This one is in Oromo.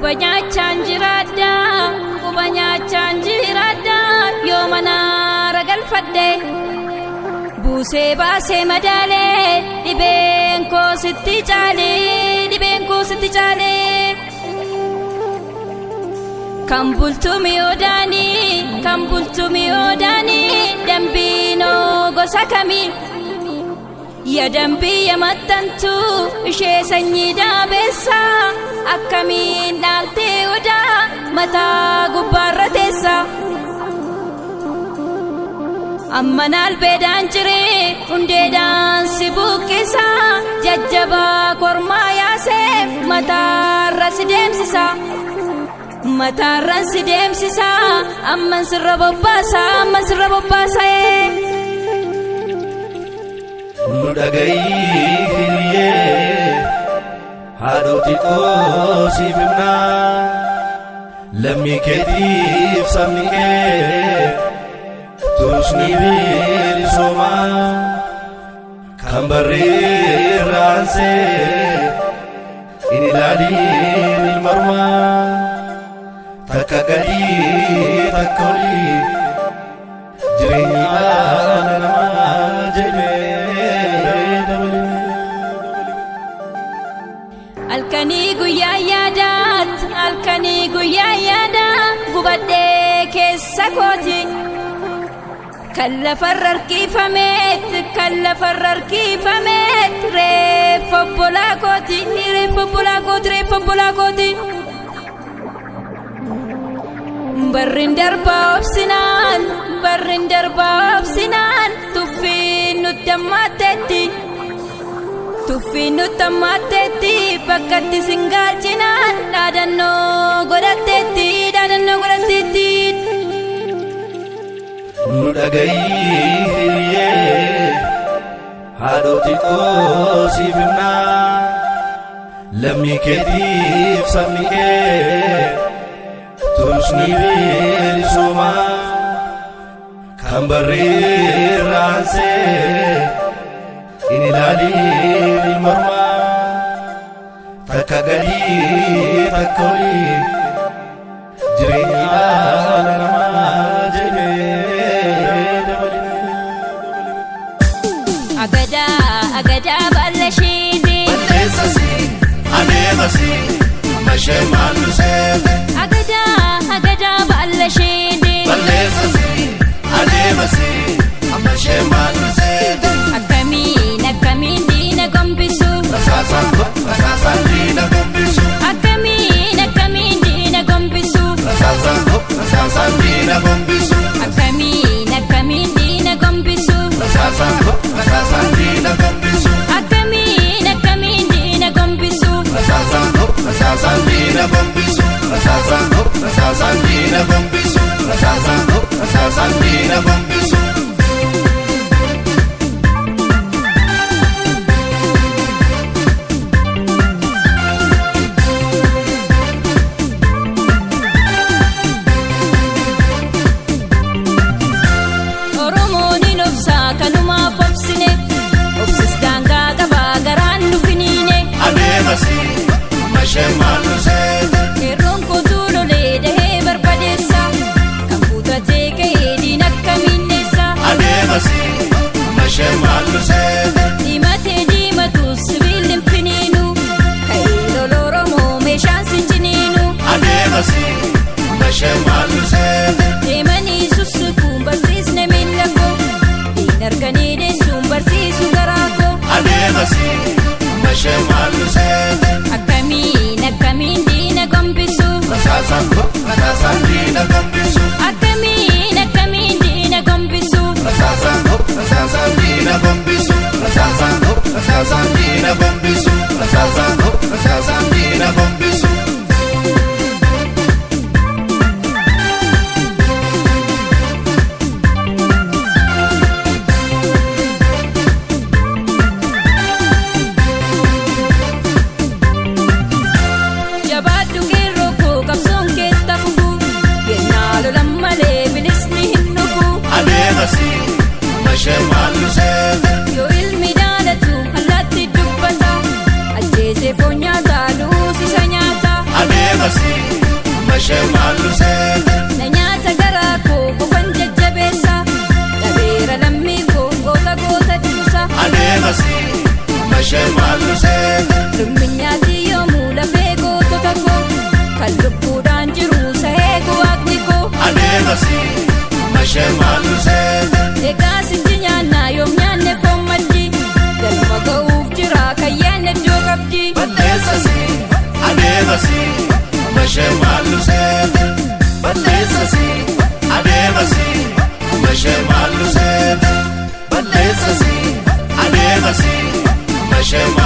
Quba nyaachaan jiraadha, quba nyaachaan jiraadha, yoo manaara galfadhe. Buusee baasee madaalee, dhibeen koo sitti caalee, dhibeen koo sitti caalee. Kan bultu mi'oodaanii, kan bultu mi'oodaanii, dambiinoo gosa kamii? Ya dambii ya maxxantu ishee sanyii daabeessa, akkamiin dhaaltee odaa mataa gubbaarra teessa. Amma naalbeedhaan ciree hundeedhaan si buqqisa, jajjabaa kormaa yaaseef mataarra si deemsisa. Mataarran si deemsisa, amman sirra bobbaasa, amman sirra bobbaasa. Nu dhagayii hiriyyee, haadhoti koo siif himnaa, lammii keetiif sabni kee tusni bilisoomaa kan barreerraansee in ilaaliin ilmarmaa takka gadii takka olii jireenyi dhala namaa jedhee dabalee. Halkanii guyyaa yaadaat, halkanii guyyaa yaadaa, gubadhee keessa kooti. Kan lafarra harkifameet, kan lafarra harkifameet, reeffa obbolaa kooti, reeffa obbolaa kooti, reeffa obbolaa kooti. Barrin darbaa obsinaan, barrin darbaa obsinaan, tuffiin nutti hammaatteetti. Tuffiin nutti hammaatteetti, bakkatti singaalchinaan dhaadannoo godhatteetti, dhaadannoo godhatteetti. Nu dhagayii hiriyyee, haadhoti koo siif himnaa, lammii keetiif sabni kee tusni bilisoomaa kan barreerraansee in ilaaliin ilmarmaa takka gadii takka olii jireenyi dhala namaa jedhee dabalee. Agadaa agadaa baalla isheeti. Balleessasi adeemasi amma ishee maallu seete. Agadaa agadaa baalla isheeti. Balleessasi adeemasi amma ishee maallu seete. Akkamiin akkamiin diina gombisu. Rasaasaan rasaasaan diina gombisu. Akkamiin akkamiin diina gombisu. Rasaasaan rasaasaan diina gombisu. Akkamiin akkamiin diina gombisu. Rasaasaan rasaasaan diina gombisu. Akkamiin akkamiin diina gombisu. Rasaasaan rasaasaan diina gombisu. Rasaasaan rasaasaan diina gombisu. Rasaasaan rasaasaan diina gombisu. Oromoon hin obsaa kanumaaf obsine. Obsis daangaa qabaa garaan nu finiine. Adeemasi amma ishee maallu seete. Qeerroon kootuu lolee dahee barbadeessa. Kan kutatee ka'ee diina akkamiin dheessa. Adeemasi amma ishee maallu seete. Diimatee diimatu sibiilli hin finiinu. Ka'ee lola Oromoo meeshaan sin ciniinu. Adeemasi amma ishee maallu seete. Deemanii sussukuun barsiisne miila koo. Diina arganii deessuun barsiisu garaa koo. Adeemasi amma ishee maallu seete. Akkamiin akkamiin diina gombisu. Rasaasaan rasaasaan diina gombisu. Akkamiin akkamiin diina gombisu. Rasaasaan rasaasaan diina gombisu. Rasaasaan rasaasaan diina gombisu. Rasaasaan rasaasaan diina gombisu. Jabaadhu qeerroo koo qabsoon keetta fufu. Yennaa lolan malee bilisni hin dhufu. Adeemasi amma ishee maallu seete. Yoo ilmi daalatu allaatti dubbata. mashee maallu seete. Na nyaata garaa koo qofan jajjabeessa. Dhabeera lammii koo goota goota tuusa. Adeemasi mashee maallu seete. Lumminyaati yoomuu lafee gootota koo. Kan lubbuudhaan jiru sahee waaqni koo. Adeemasi mashee maallu seete. Egaa sichi nyaannaa yoom nyaanne foon maddi. Galma ga'uuf jira kayyaan iddoo qabdi. Balleessasi adeemasi mashee maallu seete. Balleessasi adeemasi mashee maallu seete. Balleessasi adeemasi mashee maallu.